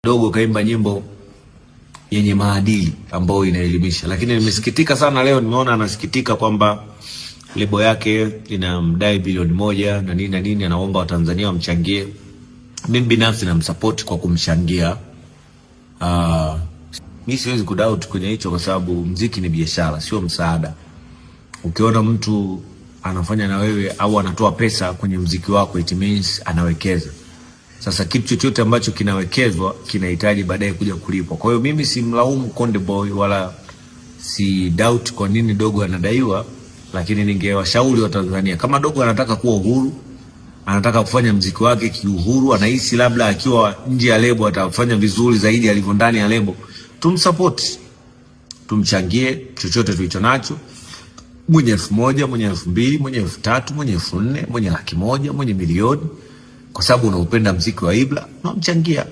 Dogo kaimba nyimbo yenye maadili ambayo inaelimisha, lakini nimesikitika sana leo, nimeona anasikitika kwamba lebo yake inamdai bilioni 1 na nini na nini, anaomba Watanzania wamchangie. Mimi binafsi namsupport kwa kumchangia. Mi siwezi kudoubt kwenye hicho kwa sababu mziki ni biashara, sio msaada. Ukiona mtu anafanya na wewe au anatoa pesa kwenye mziki wako, it means anawekeza. Sasa kitu chochote ambacho kinawekezwa kinahitaji baadaye kuja kulipwa. Kwa hiyo mimi simlaumu Konde Boy wala si doubt kwa nini Dogo anadaiwa, lakini ningewashauri wa Tanzania kama Dogo anataka kuwa uhuru, anataka kufanya mziki wake kiuhuru, anahisi labda akiwa nje ya lebo atafanya vizuri zaidi alivyo ndani ya lebo, tumsupport, tumchangie chochote tulicho nacho, mwenye 1000, mwenye 2000, mwenye 3000, mwenye 4000, mwenye 100,000, mwenye milioni, kwa sababu unaupenda mziki wa Ibra, unamchangia.